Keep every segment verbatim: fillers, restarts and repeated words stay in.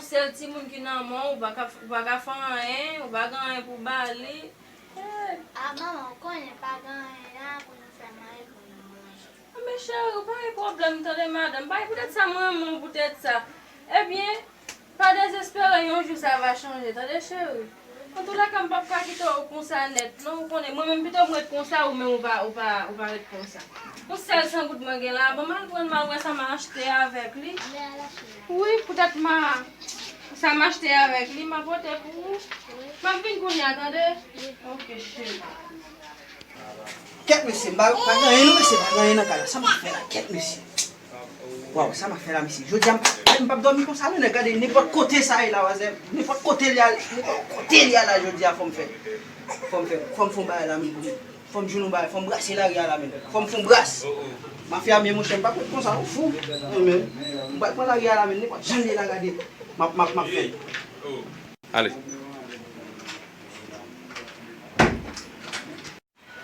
Sèl timoun ki nan men w, ou pa ka, ou pa ka fè anyen, ou pa gen anyen pou ba li. Eh. A, manman, ou konnen pa gen anyen la pou nou fè manje pou nou manje. Men cheri, ou pa gen pwoblèm, tande madanm. Pa gen poutèt sa, mwen renmen w poutèt sa. Ebyen, pa dezespere, yon jou sa va chanje, tande cheri. Antoulèka, m p ap ka kite w konsa nèt, non, ou konnen, mwen menm pito m ret konsa, ou menm ou pa, ou pa, ou pa ret konsa. Yon sèl san goud mwen gen la, bon, m al pran, m al wè sa m a achte avèk li. Wi, poutèt m a, sa m achte avèk li, m a pote pou ou. M ap vin kounye a, tande? Ok, cheri. Kèt mesye, m pa, pa gen anyen non mesye, pa gen anyen nan kay la. Sa m ap fè la, kèt mesye. Waw, sa m ap fè la mesye. Jodi a, m, m p ap dòmi konsa non, nèg gade nenpòt kote sa ye la, wazè. Nenpòt kote li al, nenpòt kote li al la jodi a, fò m fè. Fò m fè, fò m fè yon bagay la menm pou m. Fò m jwenn yon bagay, fò m brase lari a la menm. Fò m fè yon bras. Mafya men monchè, m p ap ret konsa non, fou. Men, m pral pran lari a la menm, nenpòt jan l ye la gade. M ap, m ap, m ap fè. Ale.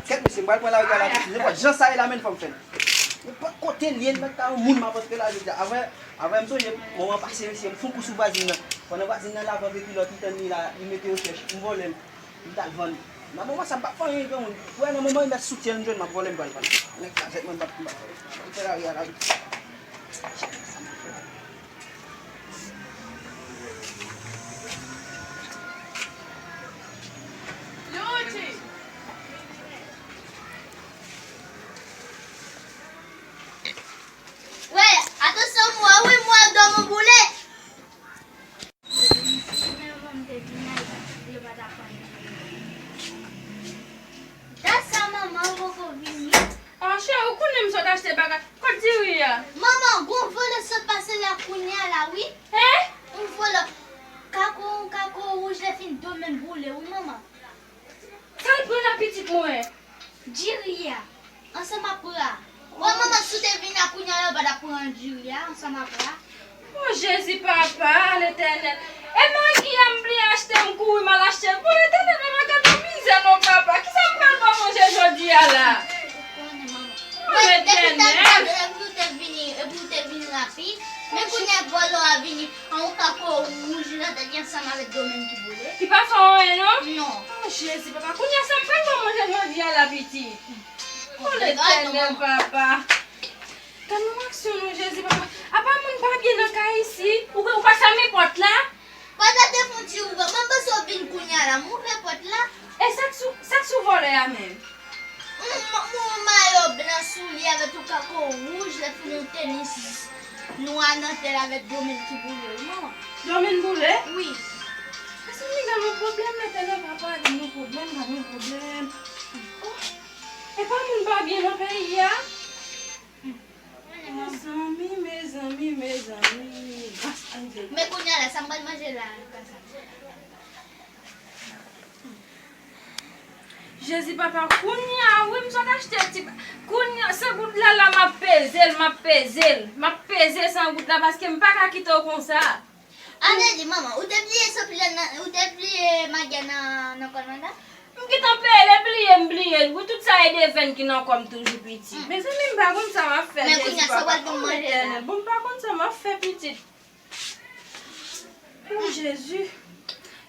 Kèt mesye, m pral pran lari a la tousuit. Nenpòt jan sa ye la menm fò m fè l. Nenpòt kote l ye, l mèt ta yon moun m ap antre la jodi a. Avè, avè m sonje moman pase mesye, m fè yon kou sou vwazin nan. Pandan vwazin nan lave avèk kilòt, li tann li la, li mete yo chèch. M vòlè l. M t al vann. Nan moman sa m p ap fè anyen granmoun. Ou wè nan moman yon bèt soutyen m jwenn m ap vòlè m pral vann. Nèg sa fèt mwen m p ap, m p ap fè lari a la. Wè, atansyon mwen wi, mwen dòmi boule. Dat sa manman poko vini. Ah, cheri, ou konnen m sot achte bagay. Kot diri a? Manman, gon vòlè sot pase la kounye a la, wi. Hein? Yon vòlè. Kako, kako wouj lè fin dòmi boule, wi, manman. Sa l pran la pitit mwen? Diri a. Ansanm ak pra. Wè manman, si w te vin la kounye a la, ou pa t ap pran diri a ansanm ak pra. O Jezi, papa, Letènèl. E magi a m bliye achte, m kouri m al achte l. Bon, Letènèl, papa, gad yon mizè non, papa. Kisa m pral ba w manje jodi a la? Ou konnen, manman. O Letènèl. Epi w te vini, epi w te vini rapid. Men kounye a vòlè a vini. An yon kako wouj nan tèt li ansanm avèk dòmi ki boule. Li pa fè w anyen, non? Non. O Jezi, papa, kounye a sa m pral ba w manje jodi a la, pitit? O Letènèl, papa. Gad yon aksyon, non, Jezi, papa. Apa moun pa byen nan kay isi? Ou, ou pa fèmen pòt la? Pòt la te fon ti ouvè. Mwen panse w vin kounye a la. M ouvè pòt la. E sa k sou, sa k sou vòlè a menm? M, m, m, mayo blan sou li avèk yon kako wouj, lè fini yon tenis nwa nan tèt avèk dòmi ki boule, wi, manman. Dòmi boule? Wi. Mezanmi, gad yon pwoblèm, Letènèl, papa, gad yon pwoblèm, gad yon pwoblèm. Oh, e pa moun pa byen nan peyi a? Mezanmi, mezanmi, mezanmi. Gras a Dye. Men kounye a la, sa m pral manje la, nan kay sa. Jezi, papa, kounye a, wi, m sot achte ti ba-, kounye a, san goud la, la, m ap peze l, m ap peze l, m ap peze san goud la, paske m pa ka kite w konsa. Ann ale, manman, ou te bliye sopilè nan, ou te bliye magi a nan, nan kòl manda? M gentan peye l, e bliye, m bliye l. Wi, tout sa e devèn ki nan kò m toujou, pitit. Mezanmi, m pa konn sa m ap fè, Jezi, papa. O Letènèl, bon, m pa konn sa m ap fè, pitit. O Jezi.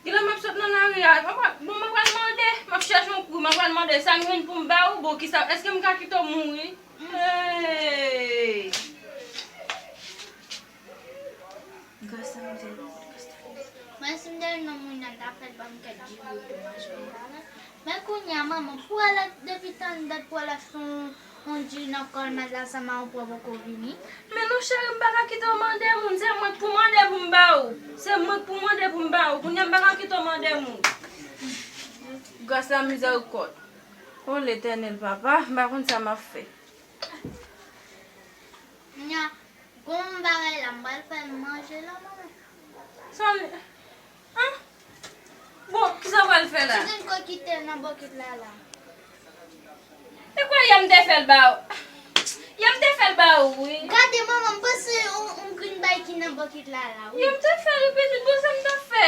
Genlè m ap sot nan lari a. Bon, mwen pral mande. M ap chèche yon kou. Mwen pral mande. Sa m jwenn pou m ba ou? Bon, kisa? Èske m ka kite w mouri? Hey! Gras a Dye. Mwen, si m te jwenn yon moun nan, m ta fè l ban m kèk diri tou, manje m pa la. Men kounye a, manman, pou al, depi tann dat pou al achte yon, yon diri nan kòl manda sa, manman, ou poko vini. Men non, cheri, m pa ka kite w mande moun. Se mwen k pou mande pou m ba ou. Se mwen k pou mande pou m ba ou. Kounye a, m pa ka kite w mande moun. Gras a mizèrikòd. O Letènèl, papa, m pa konn sa m ap fè. Nya, gon bagay la, m pral fè l manje la, manman. Sa w, an? Bon, kisa w pral fè la? Ti grenn kòkitèl nan bòkit la, la. E kwa yè m te fè l ba ou? Yè m te fè l ba ou, wi. Gade, manman, m panse yon, yon grenn bagay ki nan bòkit la, la, wi. Yè m te fè l, wi, pitit, bon, sa m t ap fè.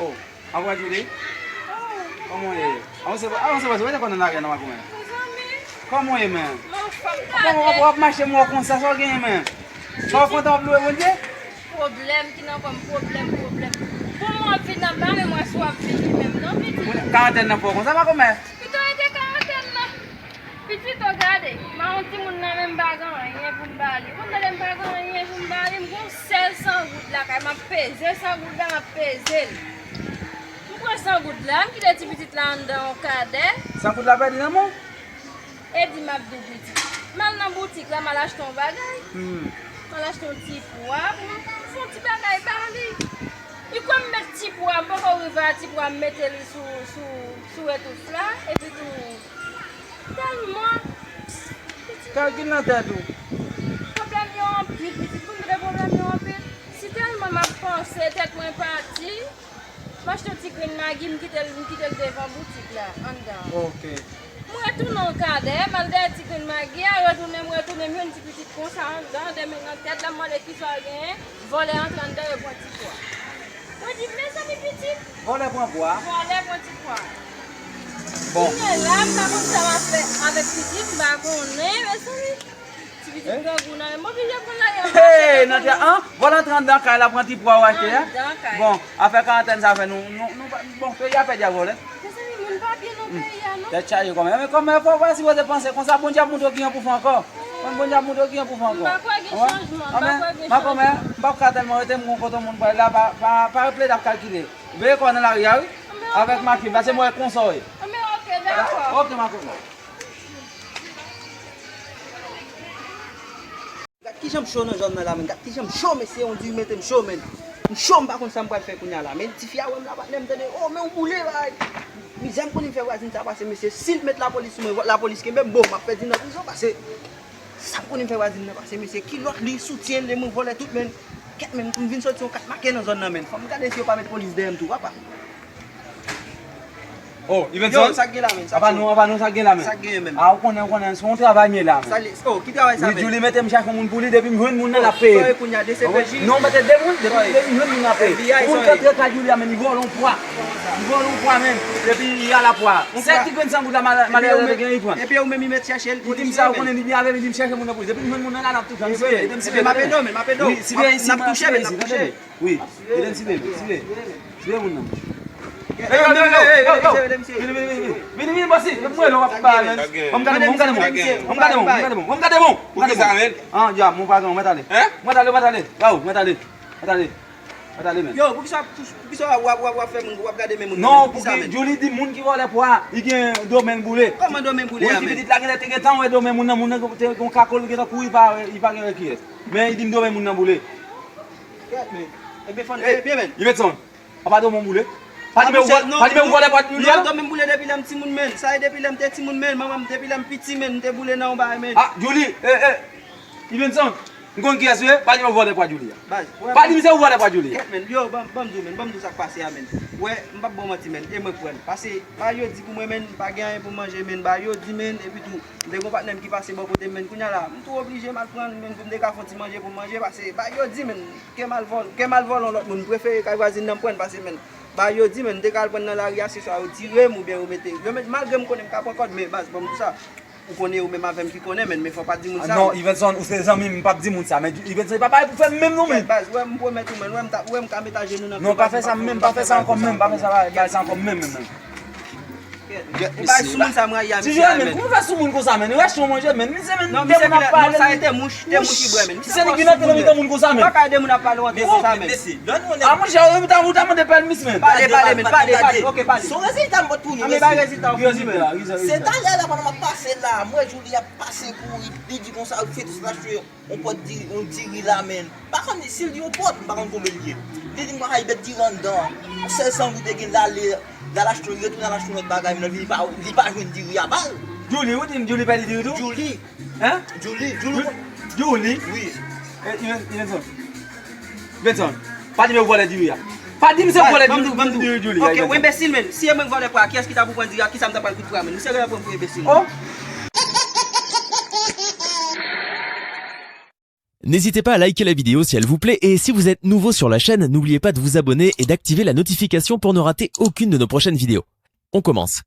Oh, apa jule? Kòman w ye? Avanse, avanse, avanse, mete kò nan lari a non, makomè. Kòman w ye, men? Kòman w ap, w ap mache mò konsa, sa w genyen, men? Sa w kontan w ap lwe Bondye? Pwoblèm ki nan kò m, pwoblèm, pwoblèm. Pou mwen vin nan bare mwen si w ap vini menm non, pitit. Karantèn nan fò konsa, makomè? Pito rete karantèn nan. Pitit, o gade, m a yon timoun nan men m pa gen anyen pou m ba li. Ou konn tande m pa gen anyen pou m ba li, m gen yon sèl san goud lakay, m ap peze san goud la, m ap peze l. M pran san goud la, m kite ti pitit la anndan yon kadè. San goud la pèdi nan men w? E di m ap di w pitit. M al nan boutik la, m al achte yon bagay. M al achte yon ti pwa pou m fè yon ti bagay ba li. Li kwè m met ti pwa, m poko rive a ti pwa, m mete li sou, sou, sou etouf la, epi tou, tèlman. Kalkil nan tèt ou. Pwoblèm yo anpil, pitit, pou m kite pwoblèm yo anpil. Si tèlman m ap panse, tèt mwen pati, m achte yon ti grenn magi, m kite l, m kite l devan boutik la, anndan. Ok. M retounen yon kadè, m al dèyè ti grenn magi a, retounen, m retounen, m jwenn ti pitit konsa anndan, de men nan tèt la, m mande kisa w genyen, vòlè antre anndan, yo pran ti pwa. Mwen di, mezanmi pitit. Vòlè pran pwa. Vòlè pran ti pwa. Bon. Kounye la, m pa konn sa m ap fè avèk pitit, m pa konnen, mezanmi. Ti pitit grangou nan men m, oblije pran lari an mache. Hey, nan tè an, vòlè antre anndan kay la, pran ti pwa w achte a. Anndan kay. Bon, afè karantèn sa fè nou, nou, nou pa, bon, peyi a pèdi a vòlè. Mezanmi, moun pa byen nan peyi a, non. Tèt chaje kòmè. Men kòmè, fò w pa sipoze panse konsa, Bondye ap montre w kijan pou fè ankò. Bon, Bondye ap montre w kijan pou fè ankò. M pa kwè gen chanjman, m pa kwè gen chanjman. Makomè, m p ap ka tèlman rete, m gon kote moun pral la, pa, pa, pa plede ap kalkile. Veye kò w nan lari a, wi. Avèk makye, pase m wè konsa w ye. Anben, ok, dakò. Ok, makomè. Gad kijan m cho nan zòn nan la, men. Gad kijan m cho, mesye, on dirait mete m cho, men. M cho, m pa konn sa m pral fè kounye a la, men. Tifi a wè m la, patnè, m tande, oh, men ou boule, bagay. Mizè m konn fè vwazin sa pase, mesye. Si l met lapolis sou mwen, lapolis kenbe m, bon, m ap pèdi nan prizon, pase. Sa m konn fè vwazin nan pase, mesye. Kilòt li, soutyen l, e mwen vòlè tout, men. Kèt, men, m vin soti yon kat make nan zòn nan, men. Fò m gade si yo pa met polis dèyè m tou, papa. Oh, Ivenson? Yo, sa k gen la, men? Apa nou, apa nou, sa k gen la, men? Sa k gen, men? Ah, ou konnen, ou konnen, se yon travay m ye la, men. Sa li, oh, ki travay sa, men? Wi, Djouly mete m chache moun pou li, depi m jwenn moun nan, l ap peye. Sa w ye kounye a, D C P J? Non, mete de moun, depi, depi m jwenn moun, l ap peye. F B I, moun k antre kay Djouly a, men, li vòlè yon pwa. Li vòlè yon pwa, men. Depi y a la pwa. Sèl ti grenn san goud la, malè, malè, te gen, li pran. Epi ou menm, li met chèche l pou li, men. Li di m sa, ou konnen, li byen avè m, li di m chèche moun nan pou li. Depi m jwenn moun nan la, n ap touche. Epi, epi m ap ede w, men, m ap ede w. Wi, si byen, si m ap touche, men, n ap touche. Wi, ede m sible, men, sible. Sible moun nan. Vini, vini, vini, vini, vini, bòsi, mwen lè w ap ba, men. Ban m gade moun, ban m gade moun. Ban m gade moun, ban m gade moun, ban m gade moun. Poukisa, men? Ah, ya, moun pa gen, mwen t ale. Mwen t ale, mwen t ale. Yo, mwen t ale. Mwen t ale, men. Yo, poukisa, poukisa w ap, w ap, w ap fè moun, w ap gade men moun nan, men? Non, poukisa, men? Djouly di moun ki vòlè pwa, li gen do men boule. Kòman do men boule a, men? Wi, ti pitit la genlè te gentan wè do men moun nan, moun nan te gen kakòl, li gentan kouri, li pa, li pa gen wè kiyès. Men li di m do men moun nan boule. Kèt, men. Ebyen, fò n, ebyen, men. Ivenson, apa do men boule? Pa di men ou vòlè, pa di men ou vòlè pwa Djouly a? Non, do men boule depi lè m timoun, men. Sa e depi lè m te timoun, men. Manman m, depi lè m piti, men, m te boule nan yon bagay, men. Ah, Djouly, eh, eh. Ivenson, m konn kiyès ou ye, pa di men ou vòlè pwa Djouly a. Baz, wè, pa di m se ou vòlè pwa Djouly a. Kèt, men. Yo, ban, ban m di w, men. Ban m di w sa k pase a, men. Wè, m p ap ba w manti, men. E mwen k pran l. Pase, ba yo di pou mwen, men, m pa gen anyen pou m manje, men. Ba yo di, men, epi tou, m te gon patnè m ki pase bò kote m, men. Kounye a la, m tou oblije m al pran l, men, pou m te ka fè yon ti manje pou m manje, pase, ba yo di, men, ke m al vòl-, ke m al vòlè yon lòt moun, m prefere kay vwazin nan m pran l, pase, men, ba yo di, men, m te ka al pran l nan lari a, se swa yo tire m oubyen yo mete, yo met, malgre m konnen m ka pran kòd, men, baz, ban m di w sa. Ou konnen, ou menm avè m ki konnen, men, men fò w pa di moun sa. Ah, non, Ivenson, ou se zanmi m, m p ap di moun sa, men Ivenson, e pa bagay pou fè m menm non, men. Baz, wè, m pwomèt ou, men, wè, m t ap, wè, m ka met ajenou nan pye w. Non, pa fè sa menm, pa fè sa ankò menm, pa fè sa, bagay sa ankò menm, menm, menm. Ou pa sou moun sa, m rayi a misye a, men. Kòman fè sou moun konsa, men? Rèch yon manje, men. Misye, men, non, misye ki nan, non, sa e te mouch, te mouch li bwè, men. Misye ki nan tèt moun konsa, men. Ou pa ka ede moun ap pale w antre konsa, men. Ah, monchè, ou ta, ou ta mande pèmis, men. Pale, pale, men, pale, pale. Ok, pale. Se yon rezilta m pot pou li, men. Bay rezilta w fini, men. Se talè la, pandan m ap pase la, m wè Djouly ap pase kouri, li di konsa, ou fè tout sa, on pòt diri, on diri la, men. Pa konn si l di on pòt, m pa konn konbyen l ye. Li di m ay bèt diri anndan. Sèl san goud te gen, l ale, l al achte, li retounen al achte yon lòt bagay, men li pa, li pa jwenn diri a ba l. Djouly, ou di m Djouly pèdi diri tou? Djouly. Hein? Djouly, Djouly. Djouly? Wi. Eh, Iven-, Ivenson. Ivenson. Pa di m ou vòlè diri a. Pa di m se ou vòlè diri, diri, diri a, Ivenson. Ok, ou enbesil, men. Si e mwen k vòlè pwa, kiyès ki ta pou pran diri a? Kisa m ta pral kout pwa, men? Misye genlè pran m pou enbesil, men. Oh. N'hésitez pas à liker la vidéo si elle vous plaît et si vous êtes nouveau sur la chaîne, n'oubliez pas de vous abonner et d'activer la notification pour ne rater aucune de nos prochaines vidéos. On commence.